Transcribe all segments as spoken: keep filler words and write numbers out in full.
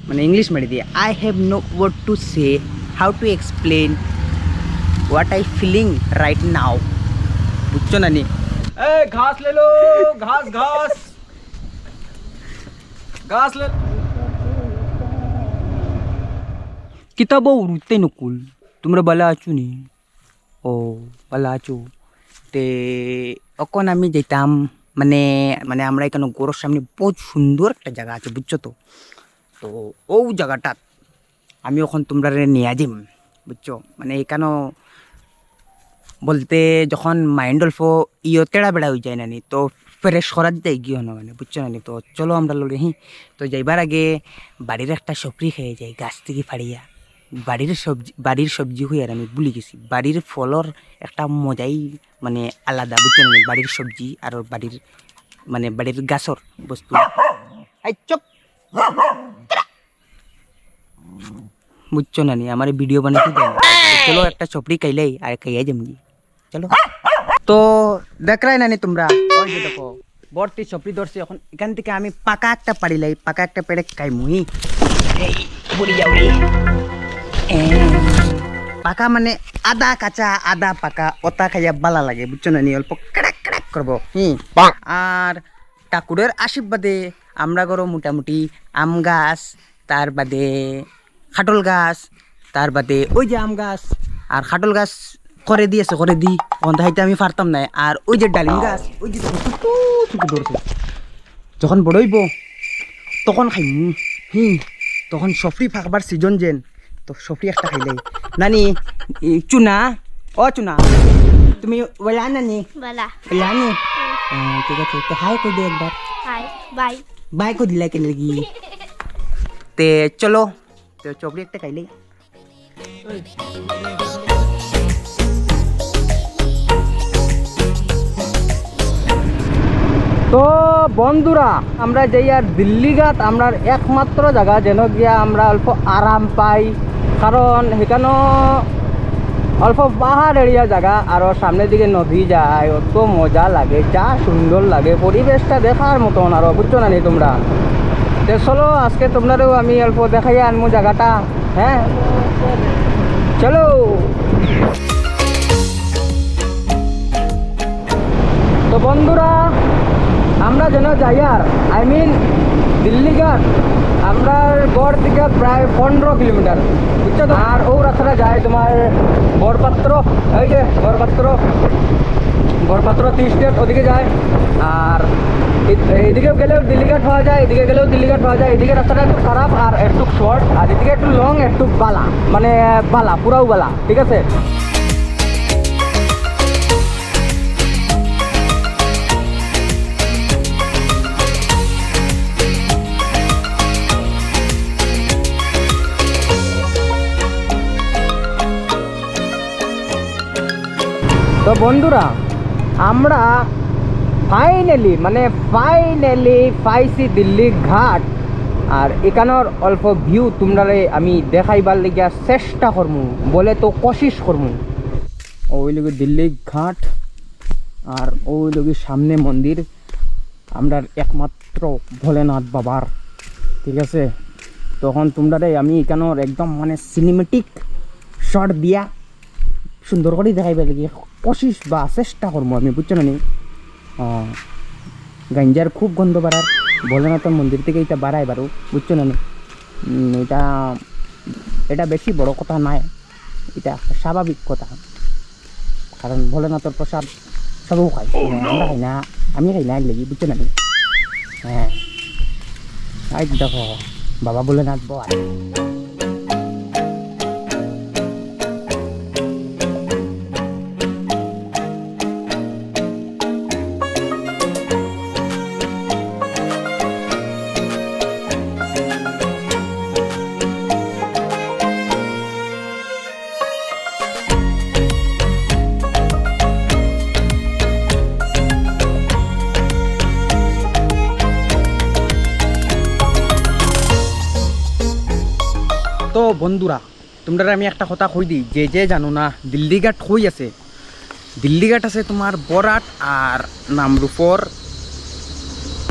মানে ইংলিশ মারি দিয়া, I have no word to say, how to explain what I feeling right now, বুঝছো না নি? এই ঘাস লে লো, ঘাস, ঘাস, ঘাস লে। কিতাব উড়তে নকুল, তোমরা বালা আছো নি? ও, বালা আছো? তে অখন আমি যাইতাম, মানে, মানে আমরা এখানো ঘরর সামনে বহুত সুন্দর একটা জাগা আছে, বুঝছো তো? তো ও জাগাটাত আমি অখন তোমরারে নিয়া যাইমু, বুঝছো? মানে এখানো বলতে যখন mind অল্প ইয়ো তেড়া বেড়া অই যায় না নি, তো fresh করাত যাইগি অনো, মানে, বুঝছো না নি? তো চলো আমরা লড়ি, হি। তো যাইবার আগে বাড়ির একটা সপরি খাইয়া যাই, গাছ থাকি ফাড়িয়া। বাড়ির সবজি, বাড়ির সবজি কইয়ার আমি ভুলি গেছি, বাড়ির ফলর একটা মজাই, মানে, আলাদা, বুঝছো না নি? বাড়ির সবজি আর বাড়ির, মানে, বাড়ির গাছর বস্তু। এই চুপ, বুঝছো না নি? আমারে video বানাইতে দেয় না। চলো একটা সপরি খাইলাই আর খাইয়া যামগি। চলো। তো দেখরায় না নি তোমরা, ওই যে দেখো, বড়টি সপরি ধরছে। অখন এখান থাকি আমি পাকা একটা পাড়িলাই, পাকা একটা পেড়ে খাইমু, হি। এই, পড়ি যাও রে। এ, পাকা মানে আধা কাঁচা আধা পাকা, ওটা খাইয়া বালা লাগে, বুঝছো না নি? অল্প ক্র্যাক ক্র্যাক করবো, হি। আর ঠাকুরের আশীর্বাদে আমরা ঘরো মোটামুটি আম গাছ, তার বাদে কাঠল গাছ, তার বাদে ওই যে আম গাছ আর কাঠল গাছ করে দি আছে, করে দি, অখন দেখাইতে আমি পারতাম না। আর ওই যে ডালিম গাছ, ওই যে ছোট ছোট ধরছে, যখন বড় অইবো তখন খাইমু, হি, তখন সফরি পাকবার season যেন, তো সফরি একটা খাইলাই। নানি, ই, চুনা, ও চুনা, তুমি ওলা নানি? বালা। ওলা নি? হ্যাঁ, ঠিক আছে, তো হাই কই দে একবার। High, by. বাই কই দিলা কেনে লাগি? তে চলো, তো সফরি একটা খাইলাই। তো বন্ধুরা, আমরা যাইয়ার দিল্লিঘাট, আমরার একমাত্র জাগা যেন গিয়া আমরা অল্প আরাম পাই, কারণ হিকানো অল্প পাহাড় area জাগা, আরো সামনের দিকে নদী যায়, অত মজা লাগে, যা সুন্দর লাগে, পরিবেশটা দেখার মতন আরো, বুঝছো না নি তোমরা? তে চলো আজকে তোমরারেও আমি অল্প দেখাইয়া আনমু জাগাটা। হ্যাঁ, চলো। তো বন্ধুরা, আমরা যেন যাইয়ার, I mean দিল্লিঘাট, আমরার ঘর থাকি প্রায় পনেরো কিলোমিটার, বুঝছো তো? আর ও রাস্তাটা যায় তোমার বরপাত্র, এই যে বরপাত্র, বরপাত্র tea estate ওদিকে যায়। আর এ-, এইদিকেও গেলেও দিল্লিঘাট হওয়া যায়, এদিকে গেলেও দিল্লিঘাট হওয়া যায়। এদিকে রাস্তাটা একটু খারাপ আর একটু short, আর এদিকে একটু long, একটু বালা, মানে বালা, পুরাও বালা, ঠিক আছে? তো বন্ধুরা, আমরা finally, মানে finally পাইছি দিল্লিঘাট। আর এখানোর অল্প view তোমরারে আমি দেখাইবার লাগিয়া চেষ্টা করমু, বলে তো কোশিশ করমু। ওই লগে দিল্লিঘাট, আর ওই লগে সামনে মন্দির, আমরার একমাত্র ভোলেনাথ বাবার, ঠিক আছে? তখন তোমরারে আমি এখানোর একদম মানে cinematic shot দিয়া সুন্দর করি দেখাইবার লাগি কোশিশ বা চেষ্টা করমু আমি, বুঝছো না নি? আহ, গাঞ্জার খুব গন্ধ বাড়ার, ভোলেনাথর মন্দির থাকি ইটা বাড়ায় বারো, বুঝছো না নি? উম, ইটা, ইটা বেশি বড় কথা নায়, ইটা স্বাভাবিক কথা, কারণ ভোলেনাথর প্রসাদ সবও খায়। আমরা খাই না, আমি খাই না, এর লাগি, বুঝছো না নি? হ্যাঁ, এই দেখো, বাবা ভোলেনাথ বয়। তো বন্ধুরা, তোমরারে আমি একটা কথা কই দিই, যে যে জানো না দিল্লিঘাট কই আছে, দিল্লিঘাট আছে তোমার বড়হাট আর নামরূপর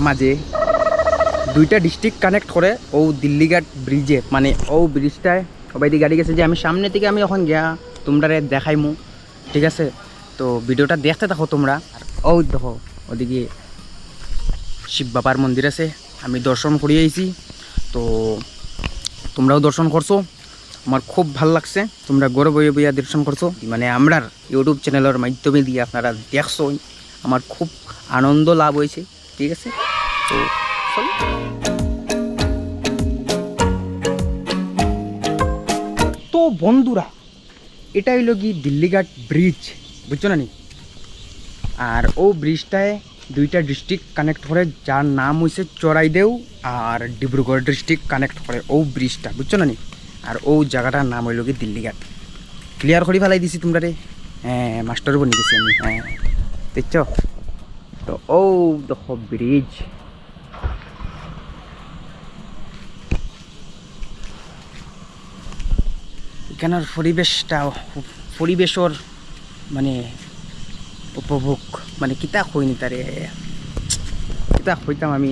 মাঝে। দুইটা ডিস্ট্রিক্ট কানেক্ট করে ও দিল্লিঘাট ব্রিজে, মানে ও ব্রিজটায়। ওবায়দি গাড়ি গেছে যে আমি সামনে থেকে আমি এখন গিয়া তোমরারে দেখাইমু, ঠিক আছে? তো ভিডিওটা দেখতে থাকো তোমরা। আর ওই দেখো, ওদিকে শিব বাবার মন্দির আছে, আমি দর্শন করি আইছি। তো তোমরাও দর্শন করছো, আমার খুব ভালো লাগছে। তোমরা ঘরে বইয়া বইয়া দর্শন করছো, মানে আমরার ইউটিউব চ্যানেলের মাধ্যমে দিয়ে আপনারা দেখছো, আমার খুব আনন্দ লাভ হয়েছে, ঠিক আছে? তো চলো। তো বন্ধুরা, এটা হইল কি দিল্লিঘাট ব্রিজ, বুঝছো না নি? আর ও ব্রিজটায় দুইটা ডিস্ট্রিক্ট কানেক্ট করে, যার নাম হইছে চড়াইদেউ আর ডিব্রুগড় ডিস্ট্রিক্ট কানেক্ট করে ও ব্রিজটা, বুঝছো না নি? আর ও জায়গাটার নাম হইল কি দিল্লিঘাট। ক্লিয়ার করি ফেলাই দিছি তোমরারে। হ্যাঁ, মাস্টার বনি গেছি আমি। হ্যাঁ, দেখছো? তো ও দেখো ব্রিজ, এখানর পরিবেশটা, পরিবেশর মানে উপভোগ, মানে কিতা কইনি তারে, কিতা কইতাম আমি,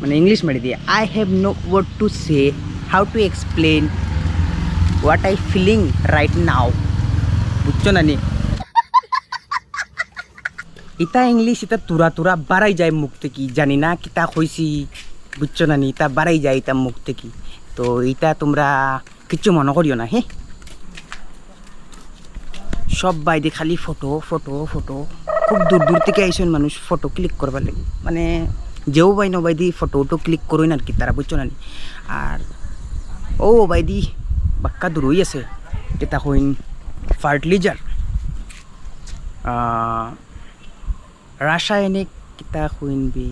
মানে ইংলিশ মারি দিয়ে, I have no word to say, how to explain what I feeling right now, বুঝছো না নি? ইতা ইংলিশ, ইতা তুরা তুরা বারাই যায় মুখ থাকি, জানি না কিতা কইছি, বুঝছো না নি? ইতা বারাই যায় ইতা মুখ থাকি। তো ইতা তোমরা কিচ্ছু মনে করিও না, হে। সব বাইদি খালি ফটো, ফটো, ফটো। খুব দূর দূর থাকি আইছইন মানুষ ফটো ক্লিক করবার লাগি, মানে যেও বাইন ওবায়দি ফটো উটো ক্লিক করইন আর কি তারা, বুঝছো না নি? আর ও বাইদি বাক্কা দূরই আছে, কিতা কইন, ফার্টিলাইজার, আহ, রাসায়নিক কিতা কইন বে,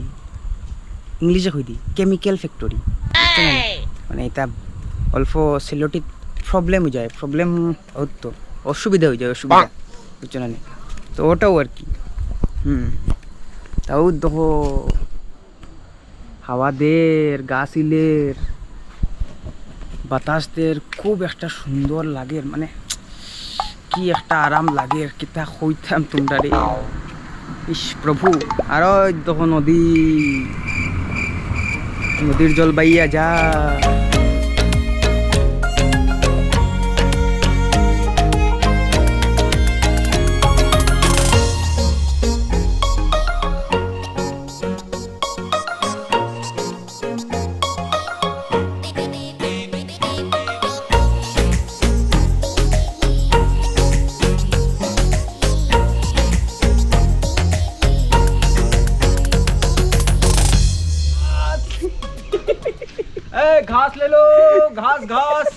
ইংলিশে কই দি, কেমিক্যাল ফ্যাক্টরি, বুঝছো না নি? মানে ইতা অল্প সিলেটিত প্রবলেম হয়ে যায়, প্রবলেম তো অসুবিধা হয়ে যায়, অসুবিধা, বুঝছো না নি? তো ওটাও আর কি। হুম, তাও দেখো, হাওয়া দের, গাছ ইলের, বাতাস দের, খুব একটা সুন্দর লাগের, মানে কি একটা আরাম লাগের, কিতা কইতাম তোমরারে। ইস প্রভু, আর ওই দেখো নদী, নদীর জল বাইয়া যা। ए, घास ले लो, घास, घास,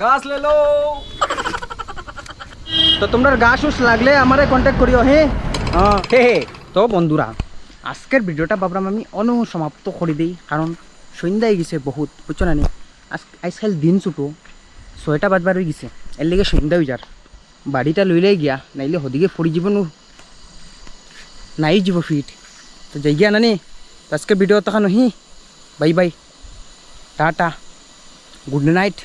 घास ले लो। তো তোমরার ঘাস উস লাগলে আমারে কন্ট্যাক্ট করিও, হে। হ্যাঁ, হে, হে। তো বন্ধুরা, আজকের ভিডিওটা ভাবলাম আমি অনু সমাপ্ত করে দেই, কারণ সন্ধ্যা হয়ে গেছে বহুত, বুঝছো না নি? আজ, আজকাল দিন ছোটো, ছয়টা বাজবার হয়ে গেছে, এর লেগে সন্ধ্যা হয়ে যার। বাড়িটা লইলে গিয়া, নাইলে হদিকে পড়ি জীবন নাই জীব ফিট। তো যাই গিয়া নানি, তো আজকে ভিডিও তখন নহি, bye bye, tata, good night.